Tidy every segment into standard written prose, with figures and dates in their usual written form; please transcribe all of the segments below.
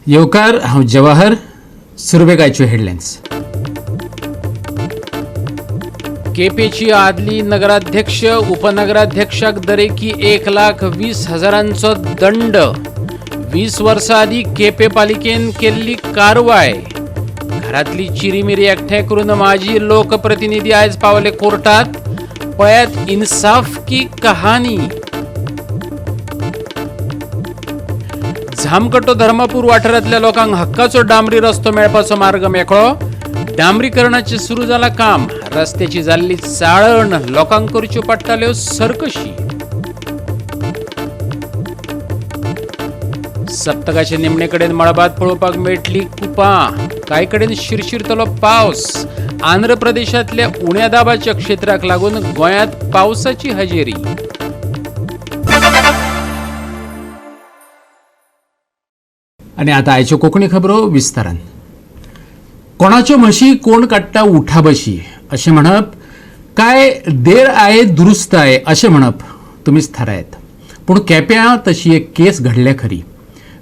येवकार, हांव जवाहर. सुरवेक आयच्यो हेडलायन्स. केपेची आदली नगराध्यक्ष उपनगराध्यक्षाक दरेकी 1,20,000 दंड. 20 वर्सां आदीं केपे पालिकेन केल्ली कारवाय. घरातली चिरीमिरी एकठांय करून माजी लोकप्रतिनिधी आयज पावले कोर्टात. पळयात इन्साफ की कहानी. झामकट्टो धर्मापूर वाठारांतल्या लोकांक हक्काचो डांबरी रस्तो मेळपाचो मार्ग मेकळो. डांबरीकरणाचें सुरू जाला काम. रस्त्याची जाल्ली चाळण, लोकांक करच्यो पडटाल्यो सरकशी. सप्तकाचे निमणे कडेन मळबात पळोवपाक मेळटली कुपां. कांय कडेन शिरशिरतलो पावस. आंध्र प्रदेशांतल्या उण्या दाबाच्या क्षेत्राक लागून गोंयांत पावसाची हजेरी. आनी आतां आयच्यो कोंकणी खबरो विस्तारान. कोणाच्यो म्हशी कोण काडटा उठाबशी अशें म्हणप काय देर आये दुरुस्त आये अशें म्हणप, तुमीच थारायात. पूण केप्यां तशी एक केस घडल्या खरी.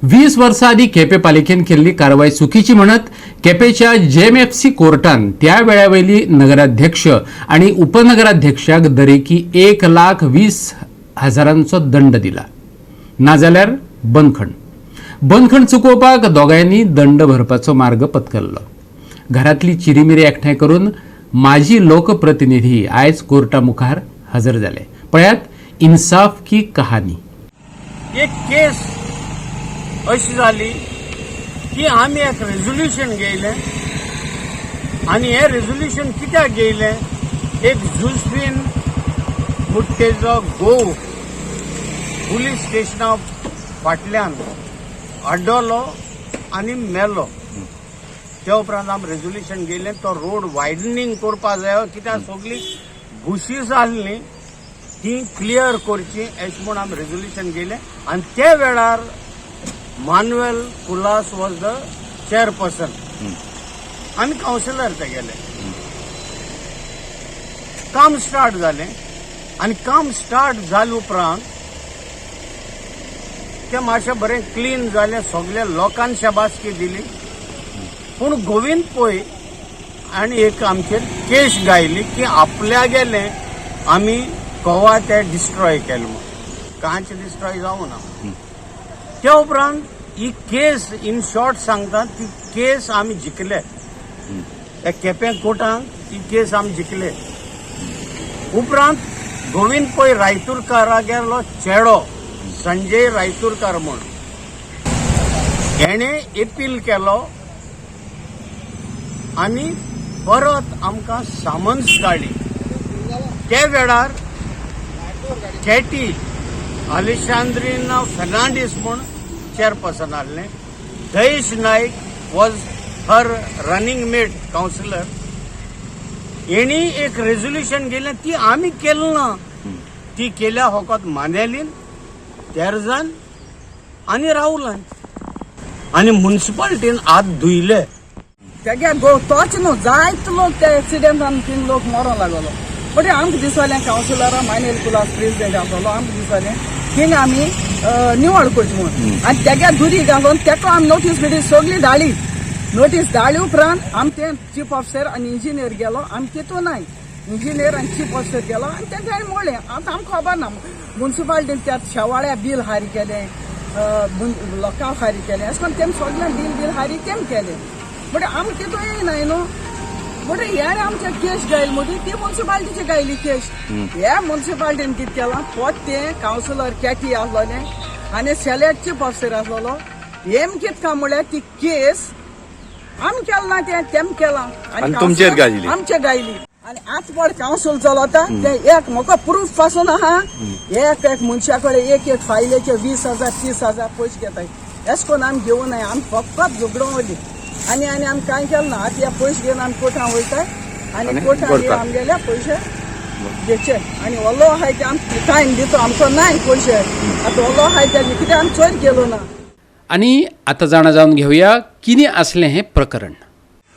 20 वर्सां आदीं केपें पालिकेन केल्ली कारवाय चुकीची म्हणत केपेंच्या जेएमएफसी कोर्टान त्या वेळावयली नगराध्यक्ष आनी उपनगराध्यक्षाक दरेकी 1,20,000 दंड दिला, नाजाल्यार बंदखण. बंदखण चुकोवपाक दोगांयनी दंड भरपाचो मार्ग पत्करलो. घरातली चिरीमिरी एकठांय करून माजी लोकप्रतिनिधी आयज कोर्टा मुखार हजर जाले. पळयात इन्साफ की कहानी. एक केस अशी जाली की आमी एक रेजोल्युशन घेयलें आनी हें रेजोल्युशन कित्याक घेयलें? एक जुजफीन मुट्टेचो घोव पुलीस स्टेशना फाटल्यान आड्डलो आनी मेलो. त्या उपरांत आमी रेजोल्युशन घेयलें, तो रोड वायडनींग करपा जायो, कित्याक सगळी बुशीस आसली, ती क्लियर करची अशें म्हूण आमी रेजोल्युशन घेयलें. आनी त्या वेळार Manuel Colaco was the chairperson, आमी कावन्सिलर तेगेले. काम स्टार्ट जालें आनी काम स्टार्ट जाले उपरांत तें मातशें बरें क्लीन जालें, सगल्या लोकांनी शाबासकी दिली. पूण गोविंद पै आनी एक आमचेर केस गायली की आपल्यागेले आमी गोवा ते डिस्ट्रॉय केले म्हूण. कांयच डिस्ट्रॉय जावं ना. त्या उपरांत ही केस, इन शॉर्ट सांगता, ती केस आमी जिखले. त्या केपें कोर्टान ती केस आमी जिखले. उपरांत गोविंद पै रायतूरकारागेलो चेडो संजय रायतूरकार म्हूण, हेणे एपील केलो आनी परत आमकां सामन्स काडली. त्या वेळार केटी अलिशांद्रीना फेर्नांडीस म्हूण चेअरपर्सन आहले. Dayesh Naik was her running mate councillor. हेणी एक रेजोल्युशन गेलें, ती आमी केलें ना. ती केल्या फकत मानेलीन, तेरजान आनी राहुलान आनी मुन्सिपालिटीन हात धुयले. तेगे गो तोच न्हू, जायते लोक त्या एक्सिडेंटान तीन लोक मरों लागलो. बट आमकां दिसलें, कावन्सिलरां, मानेल कुलास प्रेसिडेंट आसलो, आमकां दिसलें थिंग आमी निवळ करची म्हूण. आनी तेगे दुरी घालून तेका आमी नोटीस बिटीस सगळी धाडली. नोटीस धाडली उपरांत आमी ते चीफ ऑफिसर आनी इंजिनियर गेलो. आमी तितून नाय, इंजिनियर आनी चीफ ऑफिसर गेलो आनी तेंच्यांनी म्हणलें, आतां आमकां खबर ना, मुन्सिपालिटीन त्या शेवाळ्या बील हारी केलें, लोकांक हारी केलें, अशें करून तेम सगळें बील बील हारी तेम केलें. बट आमी तितून येयनाय न्हू. बट हे आमच्या केश गायल मदीं ती मुन्सिपालिटीची गायली केश. हे मुन्सिपालिटीन कितें केलां, पोत्ते कावन्सिलर कॅटी आसलोले आनी सेलेक्ट चीफ ऑफिसर आसलेलो. हेम कितें काम म्हळ्यार ती केस आमी केलें ना, तें तेम केलां. आनी तुमचेर गायली. आमचे गायली. आनी आतां पड कावन्सिल चलता ते एक म्हाका प्रूफ पासून आहा. एक एक मनशा कडेन एक एक फायलेचे 20,000, 30,000 पयशे घेताय. एश कोन्न आमी घेवनाय. आमी फकत झगडों वयली आनी आनी आमी कांय केलें ना. आतां ह्या पयशे घेवन आमी कोर्टां वयताय आनी आनी कोर्टान करता. आमगेले पयशे घेवचे. आनी व्हडलो आहाय ते आमकां टायम दितो, आमचो नाय पयशे. आतां व्हडलो आहाय ते कित्याक आमी चोर केलो ना. आनी आतां जाणा जावन घेवया कितें आसलें हें प्रकरण.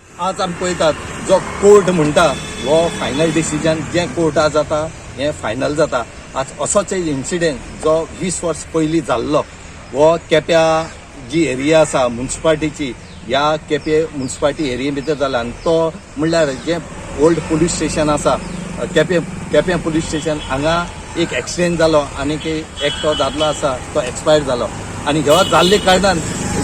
आज आमी पळयतात, जो कोर्ट म्हणटा हो फायनल डिसिजन, जें कोर्टा जाता हें फायनल जाता. आज असोच एक इन्सिडेंट जो 20 वर्स पयलीं जाल्लो, हो केप्या जी एरिया आसा मुन्सिपाल्टीची, ह्या केपें मुन्सिपाल्टी एरिये भितर जाला आनी तो म्हणल्यार जें ओल्ड पुलीस स्टेशन आसा, केपें केपें पुलीस स्टेशन, हांगा एक एक्सिडेंट जालो आनी एकटो दादलो आसा तो एक्सपायर जालो. आनी ह्यो जाल्ले कारणान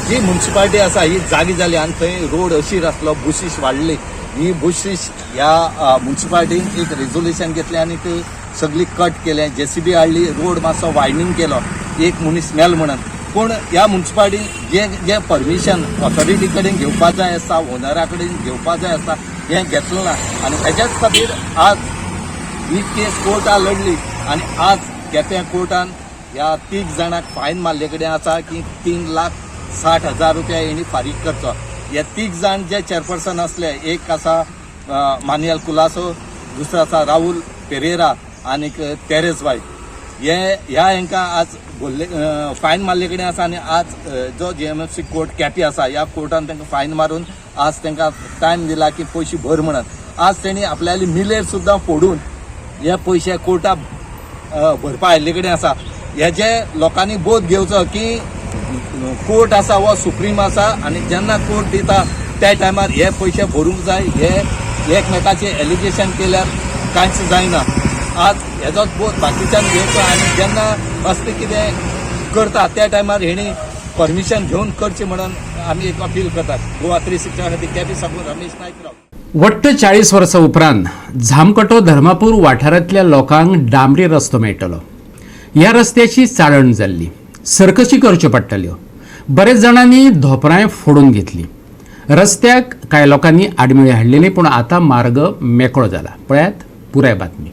जी मुन्सिपाल्टी आसा ही जागी जाली आनी थंय रोड अशीर आसलो, बुशीस वाडली. ही बुशीस ह्या मुन्सिपाल्टीन एक रेजोल्युशन घेतलें आनी ती सगळी कट केलें, जेसीबी हाडली, रोड मातसो वायडनींग केलो, एक मनीस मेल म्हणून. पूण ह्या मुन्सिपाल्टीन जे जे परमिशन ऑथॉरिटी कडेन घेवपा जाय आसता, ओनरा कडेन घेवपा जाय आसता, हें घेतलें ना. आनी हेज्याच खातीर आज ही केस कोर्टान लढली आनी आज केपें कोर्टान ह्या तीग जाणांक फायन मारले कडेन आसा की 3,60,000 रुपया हेणी फारीक करचो. हे तीग जाण जे चेअरपर्सन आसले, एक आसा मानुएल कुलासो, दुसरो आसा राहुल पेरेरा आनीक तेरेस बाय. हे ह्या हेंकां आज बोल्ले फायन मारले कडेन आसा. आनी आज जो जीएमएफसी कोर्ट केपें आसा, ह्या कोर्टान तांकां फायन मारून आज तांकां टायम दिला की पयशे भर म्हणून. आज तेणी आपल्याली मिलेर सुद्दां फोडून हे पयशे कोर्टाक भरपा आयिल्ले कडेन आसा. हेजे लोकांनी बोध घेवचो की कोर्ट आसा हो सुप्रीम आसा आनी जेन्ना कोर्ट दिता त्या टायमार हे पयशे भरूंक जाय. हे एकमेकाचे एलिगेशन केल्यार कांयच जायना. आज हेजोच बोध बाकीच्यान घेवचो आनी जेन्ना असलें कितें करता त्या टायमार हेणी परमिशन घेवन करचें म्हणून आमी एक अपील करतात. गोवा 360 खातीर केपें साकून रमेश नायक राव. वट्ट 40 वर्सां उपरांत झामकटो धर्मापूर वाठारांतल्या लोकांक डांबरी रस्तो मेळटलो. ह्या रस्त्याची चाळण जाल्ली, सर्कशी करच्यो पडटाल्यो. बरेच जाणांनी धोपरांय फोडून घेतली. रस्त्याक कांय लोकांनी आडमेळी हाडलेली, पूण आतां मार्ग मेकळो जाला. पळयात पुराय बातमी.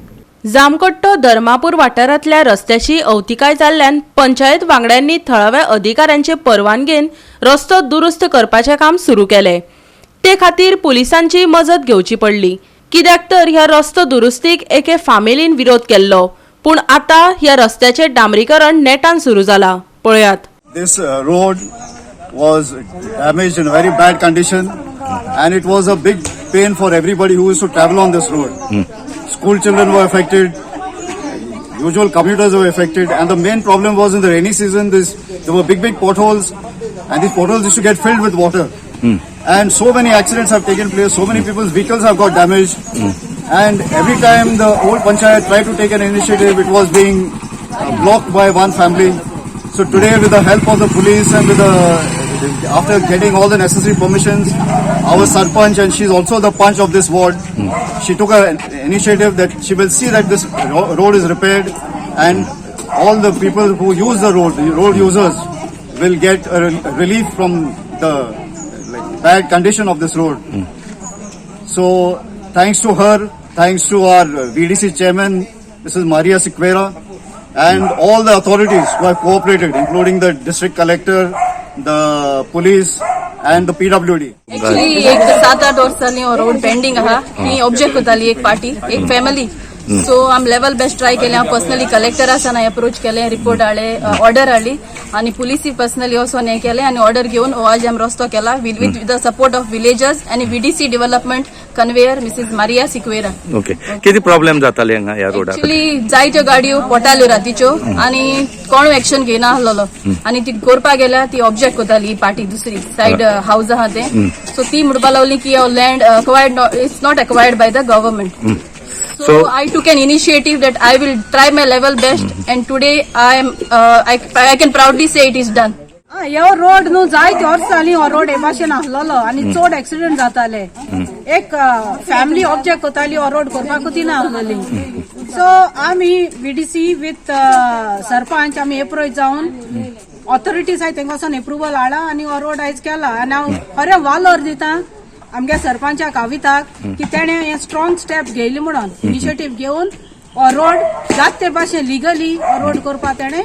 जामकट्टो धर्मापूर वाठारांतल्या रस्त्याची अवतिकाय जाल्ल्यान पंचायत वांगड्यांनी थळाव्या अधिकाऱ्यांचे परवानगेन रस्तो दुरुस्त करपाचें काम सुरू केलें. ते खातीर पुलिसांची मजत घेवची पडली, कित्याक तर ह्या रस्तो दुरुस्तीक एके फामिलीन विरोध केल्लो. पूण आतां ह्या रस्त्याचें डांबरीकरण नेटान सुरू जाला. पळयात. This road was damaged, in a very bad condition, and it was a big pain for everybody who used to travel on this road. School children were affected, usual commuters were affected, and the main problem was in the rainy season. This there were big, big potholes, and these potholes used to get filled with water. And so many accidents have taken place. So many people's vehicles have got damaged. And every time the old panchayat tried to take an initiative, it was being blocked by one family. So today, with the help of the police and with the after getting all the necessary permissions, our sarpanch, and she's also the panch of this ward, she took an initiative that she will see that this road is repaired and all the people who use the road, the road users, will get a relief from the, like, bad condition of this road. So thanks to her, thanks to our VDC chairman, Mrs. Maria Siqueira, and all the authorities who have cooperated, including the district collector, the police, and the PWD. Actually एक 7-8 वर्स जाली हो road pending आहा. ती object करताली एक party, एक family. So आम लेवल बेस्ट ट्राय केलें. हांव पर्सनली कलेक्टर आसा अप्रोच केलें, रिपोर्ट हाडले, ऑर्डर हाडली आनी पुलिसी पर्सनली वचोन हें केलें आनी ऑर्डर घेवन हो आज आमी रस्तो केला with the support of villagers आनी VDC development convener Mrs. Maria Sequeira. Okay, किती प्रॉब्लेम जाताले हांगा ह्या रोडार? एक्चुअली जायत्यो गाडयो पडटाल्यो रातीच्यो आनी कोण एक्शन घेयना आसलेलो आनी ती करपाक गेल्यार ती ऑब्जेक्ट करताली ही पार्टी, दुसरी सायड हाऊस आहा तें. सो ती म्हणपाक लागली की land acquired, it's not acquired by the government. So I took an initiative that I will try my level best, and today I can proudly say it is done. ह्यो road न्हू जायते वर्स जाली हो रोड हे भाशेन आसलेलो आनी चड एक्सिडंट जाताले. एक फॅमिली ऑब्जेक्ट करताली, हो रोड करपाकूच दिना आसलेली. सो आमी व्हीडीसी विथ सरपंच आमी एप्रोच जावन ऑथॉरिटीज आहाय तेंका वचोन एप्रुवल हाडला आनी हो रोड आयज केला. आनी हांव खरें वालोर दिता आमगे सरपंचाक कविताक की तेणें हें स्ट्रॉंग स्टेप घेयली म्हणून, इनिशिएटीव घेवन हो रोड जात ते भाशेन लिगली हो रोड करपाक तेणें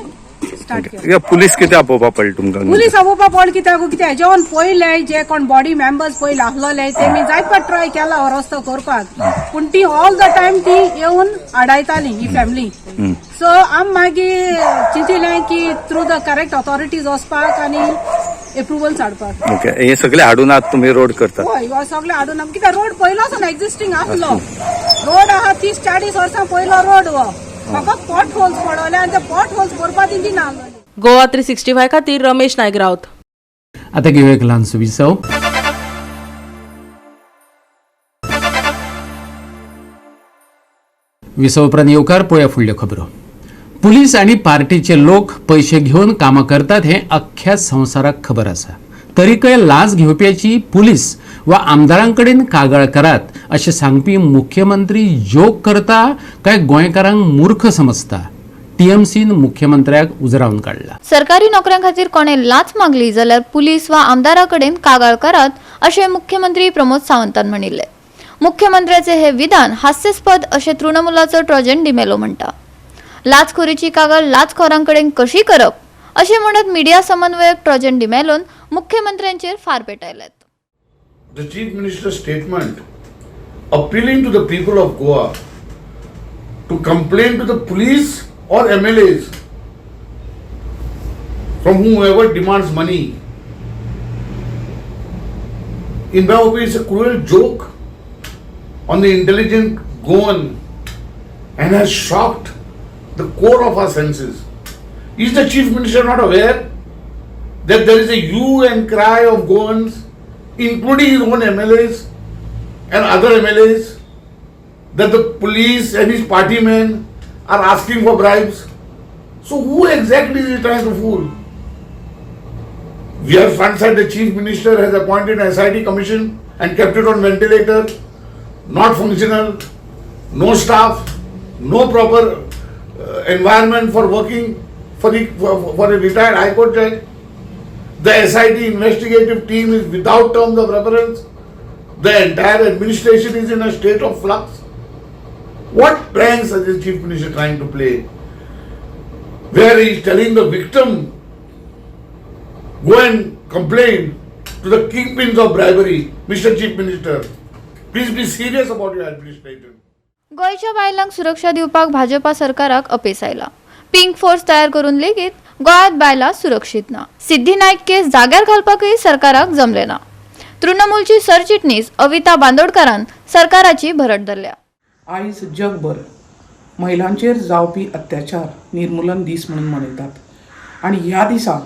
स्टार्ट केलो. पुलीस कितें आपोवपा पडले तुमकां? पुलीस आपोवपा पडले कित्याक, कित्याक हेज्यावन पयले जे कोण बॉडी मेंबर्स पयले आसलेले तेमी जायत फावट ट्राय केला हो रस्तो करपाक, पूण ती ऑल the time ती येवन आडायताली ही फॅमिली. सो आम मागीर चिंतिलें की थ्रू the correct authorities वचपाक आनी एप्रुवल्स हाडपाक. ओके, हे सगळे हाडून आज तुमी रोड करतात? हय, हो सगळे हाडून आम, कित्याक रोड पयलोच एक्झिस्टींग आसलो रोड आहा. 30-40 वर्सां पयलो रोड हो, फकत पॉट होल्स पडवले आनी ते पॉट होल्स भरपा दिना. गोवा 365 खातीर रमेश नायक राऊत. आतां घेवया एक ल्हानसो विसव. विसव उपरांत येवकार. पळोवया फुडल्यो खबरो. पुलीस आनी पार्टीचे लोक पयशे घेवन कामां करतात हें अख्ख्या संवसाराक खबर आसा. तरीकय लांच घेवप्याची पुलीस वा आमदारां कडेन कागाळ करात अशें सांगपी मुख्यमंत्री जोक करता काय गोंयकारांक मूर्ख समजता? टीएमसीन मुख्यमंत्र्याक उजरावन काडला. सरकारी नोकऱ्यां खातीर कोणे लांच मागली जाल्यार पुलीस वा आमदारा कडेन कागाळ करात अशें मुख्यमंत्री प्रमोद सावंतान म्हणिल्लें. मुख्यमंत्र्याचे हे विधान हास्यास्पद अशें तृणमूलाचो ट्रोजन डिमेलो म्हणटा. लाचखोरीची कागाळ लाचखोरां कडेन कशी करप अशें म्हणत मिडिया समन्वयक ट्रोजन डिमेलोन मुख्यमंत्र्यांचेर फार पेटायल्यात. The Chief Minister's statement appealing to the people of Goa to complain to the police or MLAs from whomever demands money, in my opinion, is a cruel joke on the intelligent Goan and has shocked the core of our senses. Is the Chief Minister not aware that there is a hue and cry of Goans, including his own MLAs and other MLAs, that the police and his party men are asking for bribes? So who exactly is he trying to fool? We are front side, the Chief Minister has appointed an SIT commission and kept it on ventilator, not functional, no staff, no proper environment for working for a retired High Court judge. The SIT investigative team is without terms of reference. The entire administration is in a state of flux. What pranks is the Chief Minister trying to play? Where he is telling the victim, go and complain to the kingpins of bribery. Mr. Chief Minister, please be serious about your administration. गोंयच्या बायलांक सुरक्षा दिवपाक भाजपा सरकाराक अपेस आयला. Pink force तयार करून लेगीत गोंयांत बायलां सुरक्षीत ना. सिद्धी नायक केस जाग्यार घालपाकय सरकाराक जमलें ना. तृणमूलची सरचिटणीस अविता बांदोडकारान सरकाराची भरट धरल्या. आयज जगभर महिलांचेर जावपी अत्याचार निर्मूलन दीस म्हणून मनयतात आनी ह्या दिसा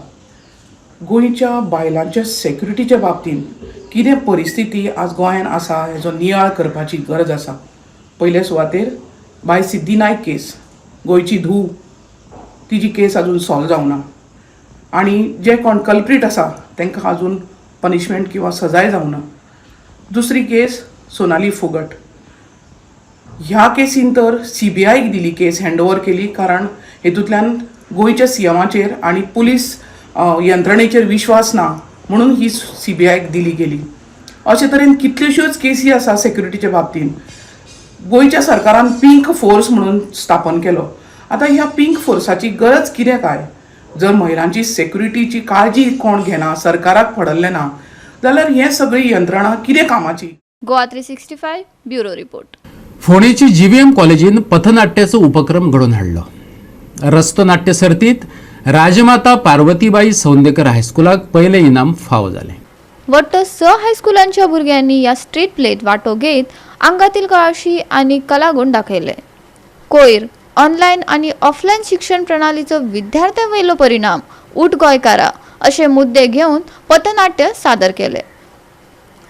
गोंयच्या बायलांच्या सेक्युरिटीच्या बाबतींत कितें परिस्थिती आज गोंयांत आसा हेजो नियाळ करपाची गरज आसा. पयले सुवातेर बाय सिद्धी नायक केस, गोंयची धूव, तिजी केस अजून सॉल्व जावना आनी जे कोण कल्प्रीट आसा तांकां अजून पनिशमेंट किंवा सजाय जावना. दुसरी केस सोनाली फुगट, ह्या केसीन तर सीबीआयक दिली केस, हँड ओवर केली, कारण हेतूंतल्यान गोंयच्या सीएमाचेर आनी पुलीस यंत्रणेचेर विश्वास ना म्हणून ही सीबीआयक दिली गेली. अशे तरेन कितल्योश्योच केसी आसा सेक्युरिटीच्या बाबतीन. गोंयच्या सरकारान पिंक फोर्स म्हणून स्थापन केलो. आतां ह्या पिंक फोर्साची गरज कितें काय? जर महिलांची सेक्युरिटीची काळजी कोण घेना, सरकाराक पडल्लें ना, जाल्यार हें सगळी यंत्रणा कितें कामाची? Goa 365 bureau report. फोंडेची जीव्हीएम कॉलेजीन पथनाट्याचो उपक्रम घडोवन हाडलो. रस्तो नाट्य सर्तीत राजमाता पार्वतीबाई सौंदेकर हायस्कुलाक पयलें इनाम फावो जालें. वट्ट 6 हायस्कुलांच्या भुरग्यांनी ह्या स्ट्रीट प्लेत वांटो घेत आंगातील कळाशी आनी कलागूण दाखयले. कोयर, ऑनलायन आनी ऑफलायन शिक्षण प्रणालीचो विद्यार्थ्यां वयलो परिणाम, उठ गोंयकारा अशे मुद्दे घेवन पथनाट्य सादर केले.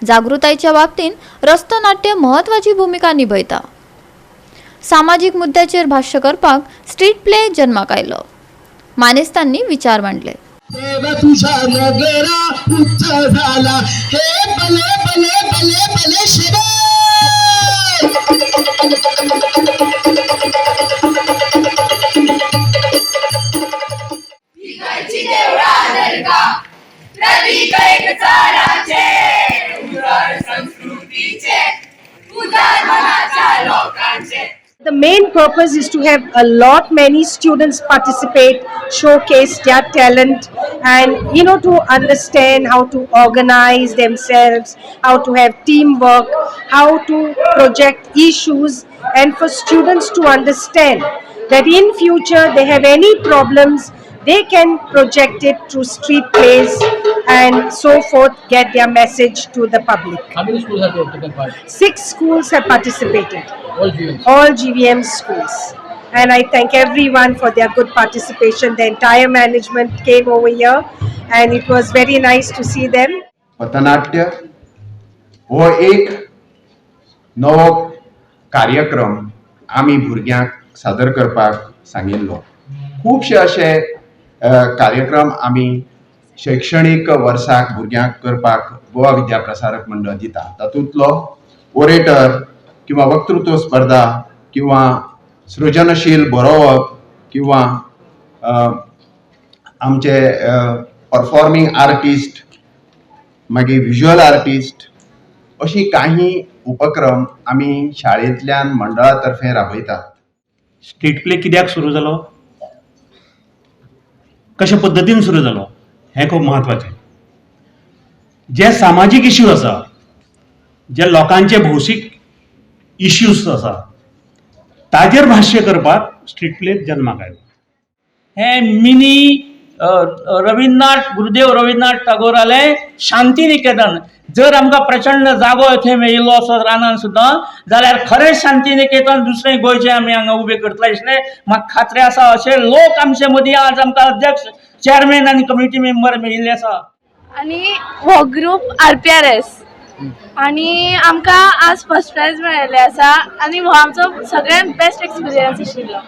जागृतायेच्या बाबतींत रस्तो नाट्य म्हत्वाची भुमिका निभयता. सामाजीक मुद्द्याचेर भाश्य करपाक स्ट्रीट प्ले जन्माक आयलो. मानेस्तांनी विचार मांडले. तुझा नगरा उच्च झाला हे बले बले बले बले Shiva. The main purpose is to have a lot many students participate, showcase their talent, and you know, to understand how to organize themselves, how to have teamwork, how to project issues, and for students to understand that in future they have any problems, they can project it through street plays and so forth, get their message to the public. How many schools have taken part? 6 schools have participated. All GVM? All GVM schools. And I thank everyone for their good participation. The entire management came over here and it was very nice to see them. पथनाट्य हो एक नवो कार्यक्रम आमी भुरग्यांक सादर करपाक सांगिल्लो. खुबशे अशे कार्यक्रम आमी शैक्षणीक वर्साक भुरग्यांक करपाक गोवा विद्या प्रसारक मंडळ दिता. तातूंतलो ओरेटर किंवा वक्तृत्व स्पर्धा किंवा सृजनशील बरोवप किंवा आमचे परफॉर्मींग आर्टिस्ट, मागीर विज्युअल आर्टिस्ट, अशी काही उपक्रम आमी शाळेंतल्यान मंडळा तर्फे राबयतात. स्ट्रीट प्ले कित्याक सुरू जालो, कशे पद्दतीन सुरू जालो हें खूब म्हत्वाचें. जे सामाजीक इश्यू आसा, जे लोकांचे भौशीक इश्यूज आसा ताजेर भाश्य करपाक स्ट्रीट प्ले जन्माक आयलो. हें मिनी रविंद्रनाथ, गुरुदेव रविंद्रनाथ टागोरालें शांती निकेतन. जर आमकां प्रचंड जागो थंय मेळिल्लो आसत रानान सुद्दां जाल्यार खरेंच शांती निकेतन दुसरें गोंयचें आमी हांगा उबें करतले आशिल्लें, म्हाका खात्री आसा. अशे लोक आमचे मदीं आज आमकां अध्यक्ष, चेअरमॅन आनी कमिटी मेंबर मेळिल्ले आसा. आनी हो ग्रूप RPRS आनी आमकां आज फर्स्ट प्रायज मेळिल्लें आसा आनी हो आमचो सगळ्यांत बेस्ट एक्सपिरियन्स आशिल्लो.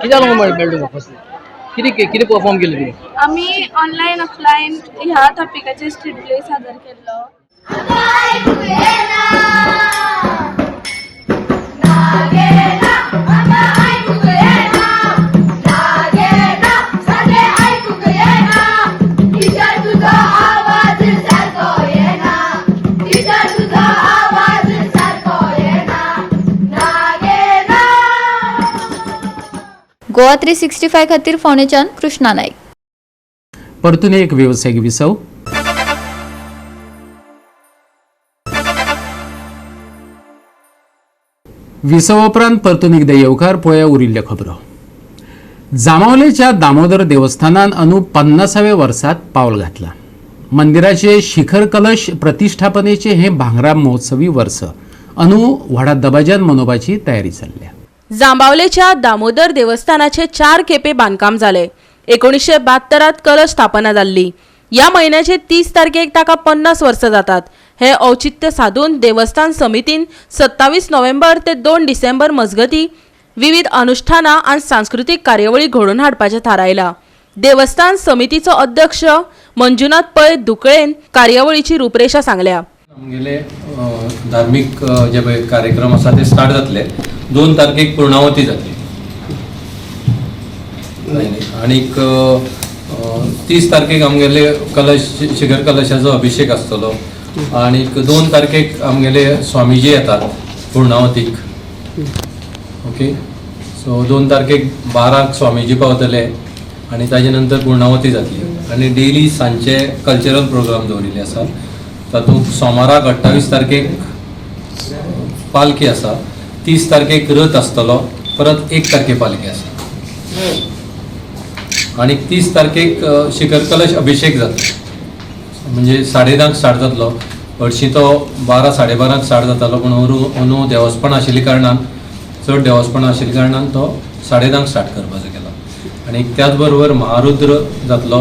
कित्याक लागून मेळ्ळें तुमकां फर्स्ट? कितें कितें परफॉर्म केलें तुमी? आमी ऑनलायन ऑफलायन ह्या टॉपिकाचेर स्ट्रीट प्ले सादर केल्लो. गोवा 365 खातीर फोंडेच्यान कृष्णा नाईक. परतून एक वेवसायीक विसव. विसवा उपरांत परतून एकदा येवकार. पळया उरिल्ल्यो खबरो. जांबावलेच्या दामोदर देवस्थानान अंदू 50व्या वर्सात पावल घातला. मंदिराचे शिखर कलश प्रतिष्ठापनेचे हे भांगरा महोत्सवी वर्स अंदू व्हडा दबाज्यान मनोवपाची तयारी चल्ल्या. जांबावलेच्या दामोदर देवस्थानाचे 4 खेपे बांदकाम जाले. 1972 कलश स्थापना जाल्ली. ह्या म्हयन्याचे 30 तारखेक ताका 50 वर्सां जातात. हे औचित्य साधून देवस्थान समितीन 27 नोव्हेंबर ते 2 डिसेंबर मजगती विविध अनुष्ठानां आनी सांस्कृतीक कार्यावळी घडोवन हाडपाचें थारायलां. देवस्थान समितीचो अध्यक्ष मंजुनाथ पै दुकळेन कार्यावळीची रूपरेशा सांगल्या. आमगेले धार्मीक जे पळय कार्यक्रम आसा ते स्टार्ट जातले. 2 तारखेक पूर्णावती जातली आनीक 30 तारखेक आमगेले कलश शिखर कलशाचो अभिषेक आसतलो आनीक 2 तारखेक आमगेले स्वामीजी येतात पूर्णावतीक. ओके, सो 2 तारखेक 12 स्वामीजी पावतले आनी ताजे नंतर पूर्णावती जातली. आनी डेली सांजचे कल्चरल प्रोग्राम दवरिल्ले आसात. तातूंत सोमाराक 28 तारखेक पालखी आसा, 30 तारखेक रथ आसतलो, परत 1 तारखे पालखी आसा आनी 30 तारखेक शिखर कलश अभिषेक जाता. म्हणजे 10:30 स्टार्ट जातलो. हरशीं तो 12, 12:30 स्टार्ट जातालो, पूण अंदू देवस्पण आशिल्ल्या कारणान, चड देवस्पण आशिल्ल्या कारणान तो 10:30 स्टार्ट करपाचो केला. आनी त्याच बरोबर महारुद्र जातलो,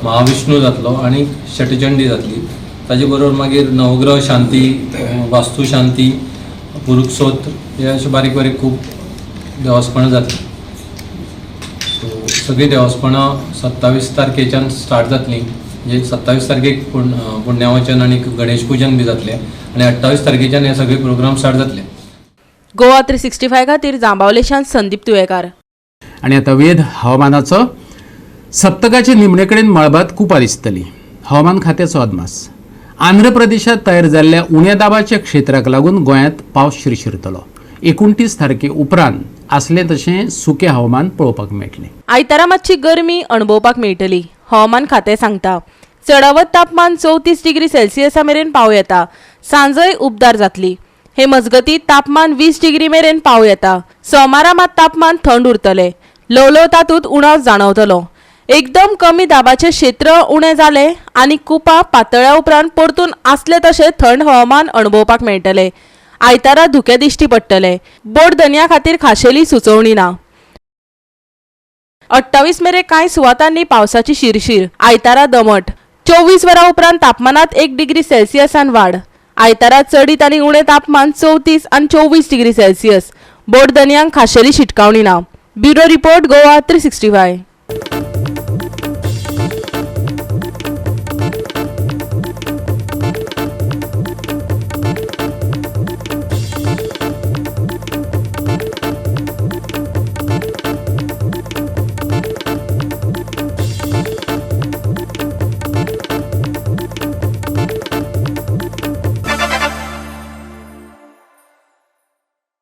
महाविष्णू जातलो आनी शटचंडी जातली. ताजे बरोबर मागीर नवग्रह शांती, वास्तू शांती, पुरुक्षोत्र हे अशे बारीक बारीक खूब देवस्पणां जातली. सो सगळीं देवस्पणां 27 तारखेच्यान स्टार्ट जातलीं. म्हणजे 27 तारखेक पुण्यावचन आनी गणेश पूजन बी जातलें आनी 28 तारखेच्यान हे सगळे प्रोग्राम स्टार्ट जातले. गोवा 365 खातीर जांबावलेच्यान संदीप तुयेकार. आनी आतां वेध हवामानाचो. सप्तकाचे निमणे कडेन मळबांत कुपां दिसतली. हवामान खात्याचो अदमास. आंध्र प्रदेशांत तयार जाल्ल्या उण्या दाबाच्या क्षेत्राक लागून गोंयांत पावस शिरशिरतलो. 29 तारखे उपरांत आसलें तशें सुकें हवामान पळोवपाक मेळटलें. आयतारा मातशी गरमी अणभवपाक मेळटली, हवामान खातें सांगता. चडावत तापमान 34 डिग्री सेल्सियसा मेरेन पावं येता. सांजय उबदार जातली. हे मजगती तापमान 20 डिग्री मेरेन पावं येता. सोमारा मात तापमान थंड उरतलें. ल्हव तातूंत उणाव जाणवतलो. एकदम कमी दाबाचें क्षेत्र उणें जालें आनी कुपां पातळ्या उपरांत परतून आसलें तशें थंड हवामान अणभवपाक मेळटलें. आयतारा धुकें दिश्टी पडटलें. बोट दर्या खातीर खाशेली सुचोवणी ना. अठ्ठावीस मेरेन कांय सुवातांनी पावसाची शिरशीर. आयतारा दमट. 24 वरां उपरांत तापमानात 1 डिग्री सेल्सियसान वाड. आयतारा चडीत आनी उणें तापमान 34 आनी 24 डिग्री सेल्सियस. बोट धनयांक खाशेली शिटकावणी ना. Bureau report, Goa 365.